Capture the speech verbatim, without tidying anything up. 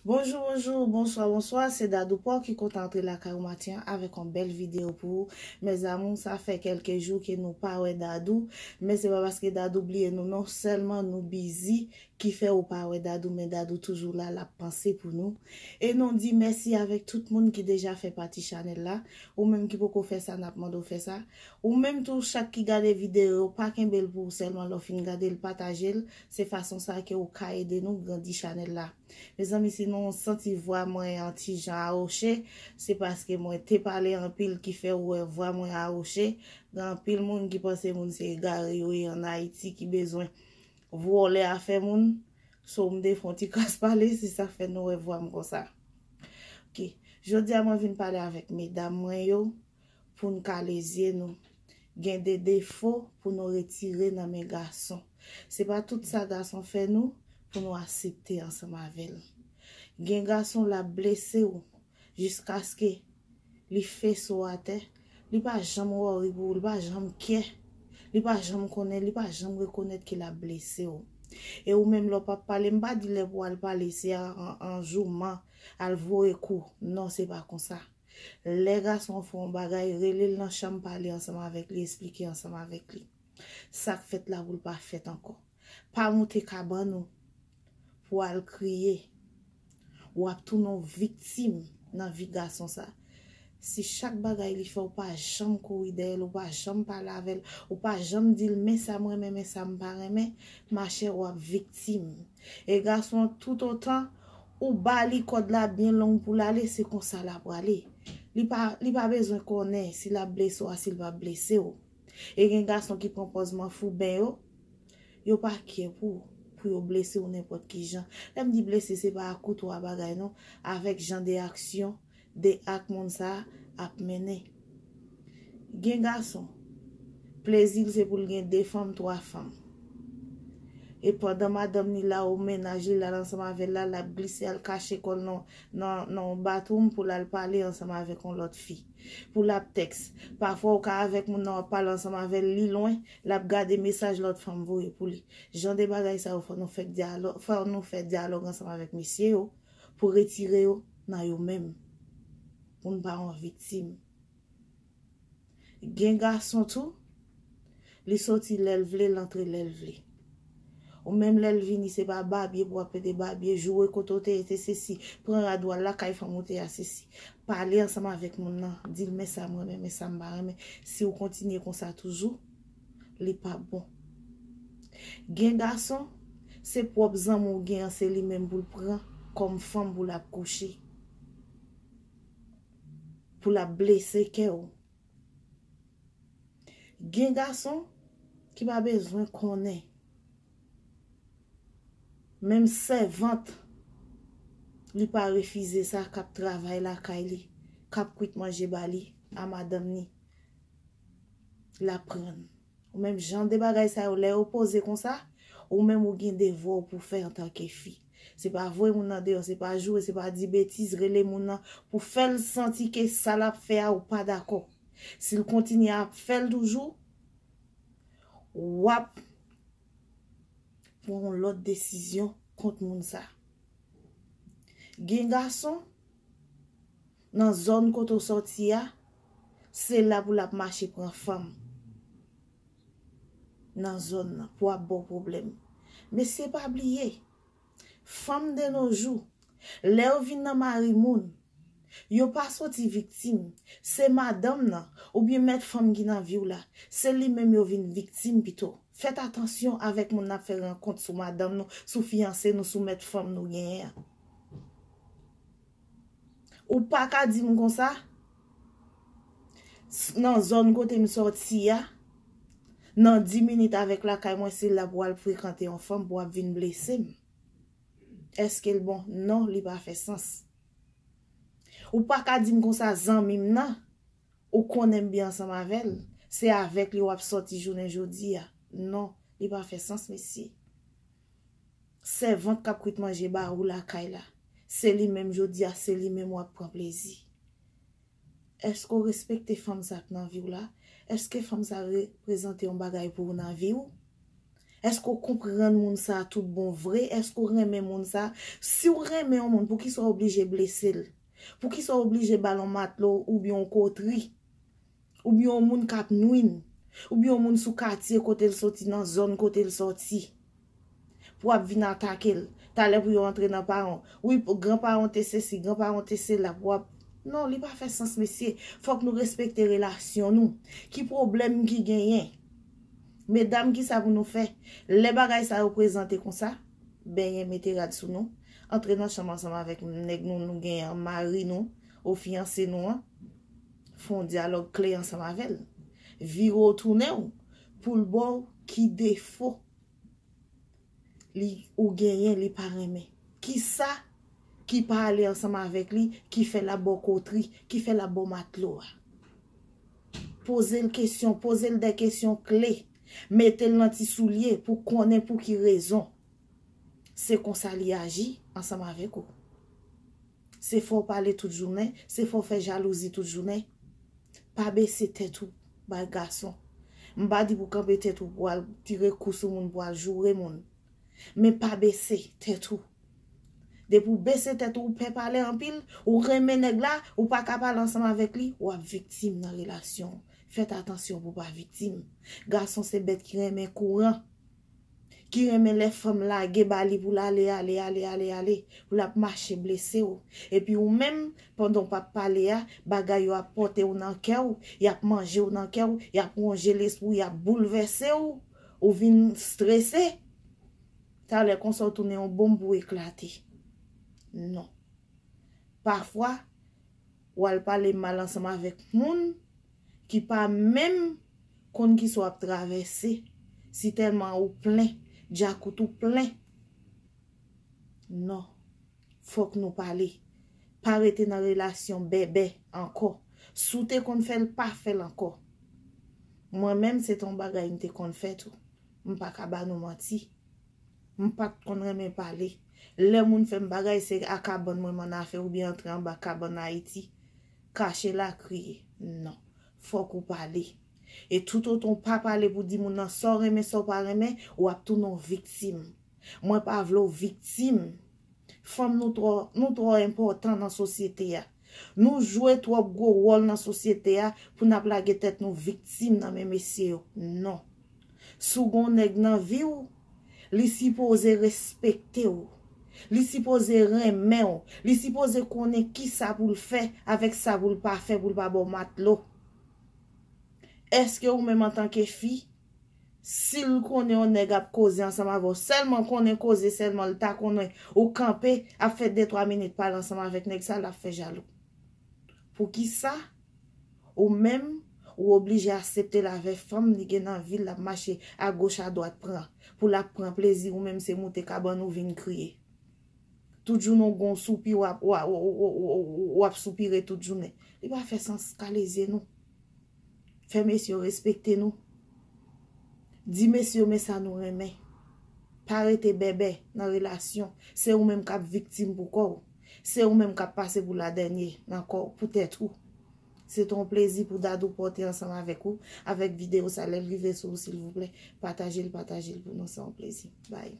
Bonjou, bonjou, bonswa, bonswa. Se Dadou Paw ki kontan antre lakay ou maten an avèk yon bèl videyo pou ou. Mes amours, sa fè kèlke jou ke nou pa wè Dadou, men se pa paske Dadou bliye nou non, sèlman nou bizi ki fè ou pa wè Dadou, men Dadou toujou la, l ap panse pou nou. E nou di mèsi avèk tout moun ki deja fè pati chanèl la. Ou menm ki poko fè sa, n ap mande w fè sa. Ou menm tou, chak ki gade videyo yo, pa kenbe l pou ou sèlman, lè w fin gade l, pataje l. Se fason sa ke ou ka ede nou grandi chanèl la. Mezanmi, si nou santi vwa mwen an ti jan awoche, se paske mwen te pale anpil ki fè ou wè vwa mwen awoche. Gen anpil moun ki panse moun se egare yo ye ann Ayiti ki bezwen vòlè afè moun. So, m te fè yon ti kras pale, se sa k fè nou wè vwa m konsa. Ok. Jodi a, mwen vin pale avèk medam mwen yo pou n kale zye nou. Gen de defo pou nou retire nan men gason. Se pa tout sa gason fè nou pou nou aksepte ansanm avè l. Gen gason l ap blese w jiskaske li fese w atè. Li pa janm wòri pou ou, li pa janm kè. Li pa janm konnen, li pa janm rekonèt ke l ap blese w. E ou menm lè w p ap pale, m pa di lè pou w al pale, se an, an, an jouman, al voye kou. Non, se pa konsa. Lè gason an fè yon bagay, rele l nan chanm, pale ansanm avèk li, eksplike ansanm avèk li. Sa k fèt la pou l pa fèt ankò. Pa moute kabann ou pou al kriye. W ap tounen yon viktim nan vi gason sa. Si chak bagay li fè, ou pa janm kouri dèyè l, ou pa janm pale avè l, ou pa janm di l, men sa m renmen, men sa m pa renmen, machè, w ap viktim. E gason an, toutotan ou ba li kòd la byen long pou l ale, se konsa l ap prale. Li pa, li pa bezwen konnen si l ap blese w a, si l p ap blese w. E gen gason ki pran pòz manfouben yo, yo pa kè pou, pou yo blese w nenpòt ki jan. Lè m di blese, se pa ak kouto a bagay non, avèk jan de aksyon, de ak moun sa a ap mennen. Gen gason, plezi l se pou l gen de fanm, twa fanm. E pandan madanm ni la ou mennaj li la ansanm avè l la, l ap glise al kache kò l nan, nan, nan yon bathroom pou l al pale ansanm avèk yon lòt fi. Pou l ap tèks. Pafwa ou ka avèk moun nan w ap pale ansanm avè l, li lwen, l ap gade mesaj lòt fanm voye pou li. Jan de bagay sa yo fò nou fè dyalòg, fò nou fè dyalòg ansanm avèk mesye yo pou retire yo nan yo menm. Pou n pa yon viktim. Gen gason tou, li soti lè l vle, l antre lè l vle. Ou menm lè l vini, se pa babye pou w ap pede babye, joure kote w te ye, te sesi, pran rad ou al lakay fanm ou te a, sesi. Pale ansanm avèk moun nan, di l men sa m renmen, men sa m pa renmen. Si w kontinye konsa toujou, li p ap bon. Gen gason, se pwòp zanmi w gen an, se li menm pou l pran kòm fanm pou l ap kouche. Pou l ap blese kè w. Gen gason ki pa bezwen konnen. Menm sèvant, li pa refize sa, k ap travay lakay li, k ap kwit manje ba li, a madanm ni. L ap pran. Ou menm jan de bagay sa yo, lè yo poze konsa, ou menm ou gen devwa w pou fè antanke fi. Se pa voye moun nan deyò, se pa joure, se pa di betiz, rele moun nan pou fè l santi ke sa l ap fè a ou pa dakò. Si l kontinye ap fè l toujou, w ap pran yon lòt desizyon kont moun sa. Gen gason, nan zòn kote w sòti a, se la pou l ap mache pran fanm nan zòn nan pou ap ba w pwoblèm. Mesye, pa bliye, fanm de nos jours, lè yo vin nan mari moun, yo pa soti viktim. Se madanm nan, oubyen mèt fanm ki nan vi w la, se li menm yo vin viktim pito. Fèt atansyon avèk moun n ap fè rankont sou madanm nou, sou fiyanse nou, sou mèt fanm nou genyen an. Ou pa ka di m konsa, s-, nan zòn kote m sòti a, nan dis minit avèk lakay mwen, se la pou w al frekante yon fanm pou w ap vin blese m. Èske l bon? Non, li pa fè sans. Ou pa ka di m konsa, zanmi m nan, ou konnen m byen ansanm avè l, se avèk li w ap sòti jounen jodi a. Non, li pa fè sans, mesye. Sèvant k ap kwit manje ba ou lakay la, se li menm jodi a, se li menm w ap pran plezi. Èske w respekte fanm sa k nan vi w la? Èske fanm sa reprezante yon bagay pou ou nan vi w? Èske w konprann moun sa a tout bon vre? Èske w renmen moun sa a? Si w renmen yon moun, poukisa w oblije blese l? Poukisa w oblije ba l yon matlo oubyen yon kotri? Oubyen yon moun k ap nwi n? Oubyen yon moun sou katye kote l soti, nan zòn kote l soti? Pou w ap vin atake l. Talè pou yo antre nan paran w. Wi, granparan w te sesi, granparan w te sela, pou w ap... Non, li pa fè sans, mesye. Fòk nou respekte relasyon nou. Ki pwoblèm ki genyen? Medam, kisa pou nou fè? Lè bagay sa yo prezante konsa, benyen, mete rad sou nou, antre nan chanm ansanm avèk nèg nou, nou genyen an, mari nou, ou fiyanse nou an, fè yon dyalòg kle ansanm avè l. Vire w tounen w pou l ba w ki defo li ou genyen li pa renmen. Kisa ki pa ale ansanm avèk li, ki fè l ap ba w kotri, ki fè l ap ba w matlo a? Poze l kesyon, poze l de kesyon kle. Mete l nan ti soulye pou konnen pou ki rezon. Se konsa li aji ansanm avèk ou. Se fè w pale tout jounen, se fè w fè jalouzi tout jounen. Pa bese tèt ou bay gason. M pa di pou kanpe tèt ou pou al tire kou sou moun, pou al joure moun. Men pa bese tèt ou. Depi w bese tèt ou, ou pè pale anpil, ou renmen nèg la, ou pa ka pale ansanm avèk li, w ap viktim nan relasyon w. Fèt atansyon pou w pa viktim. Gason se bèt ki renmen kouran, ki renmen lè fanm lage ba li pou l ale, ale, ale, ale, ale, pou l ap mache blese w. Epi ou menm, pandan w p ap pale a, bagay yo ap pote w nan kè w, y ap manje w nan kè w, y ap wonje lespri w, y ap boulvèse w, ou vin strese. Talè konsa w tounen yon bonm pou eklate. Non. Pafwa, w al pale mal ansanm avèk moun ki pa menm konn kisa w ap travèse. Si tèlman ou plen, djakout ou plen. Non. Fòk nou pale. Pa rete nan relasyon bèbè ankò. Si w te konn fè l, pa fè l ankò. Mwen menm, se te yon bagay m te konn fè tou. M pa ka ba nou manti. M pa t konn renmen pale. Lè moun fè m bagay, se a kabann mwen m annafè oubyen antre anba kabann Ayiti. Kache la, kriye. Non. Fòk ou pale. E toutotan w pa pale pou di moun nan sa w renmen, sa w pa renmen, w ap tounen yon viktim. Mwen pa vle w viktim. Fanm, nou twò, nou twò enpòtan nan sosyete a. Nou jwe twòp gwo wòl nan sosyete a pou n ap lage tèt nou viktim nan men mesye yo. Non. Si w gen yon nèg nan vi w, li sipoze respekte w. Li sipoze renmen w. Li sipoze konnen kisa pou l fè avèk sa pou l pa fè, pou l pa ba w matlo. Èske ou menm antanke fi, si l konnen yon nèg ap koze ansanm avè w, sèlman konnen koze, sèlman l ta konnen ou kanpe ap fè de twa minit pale ansanm avèk nèg sa, l ap fè jalou? Poukisa ou menm ou oblije aksepte l avè fanm li gen nan vi l, l ap mache agoch adwat pran, pou l ap pran plezi, ou menm se moute kabann ou vin kriye? Tout jounen w gen yon soupi, w ap, w ap, w ap soupire tout jounen. Li pa fè sans, kale zye nou. Fè mesye yo respekte nou. Di mesye yo men sa nou renmen. Pa rete bèbè nan relasyon. Se ou menm k ap viktim pou kò w. Se ou menm k ap pase pou ladènye nan kò w, pou tèt ou. Se te yon plezi pou Dadou pote ansanm avèk ou, avèk videyo sa. Lè l rive sou ou, silvouplè, pataje l, pataje l pou nou, se yon plezi. Bye.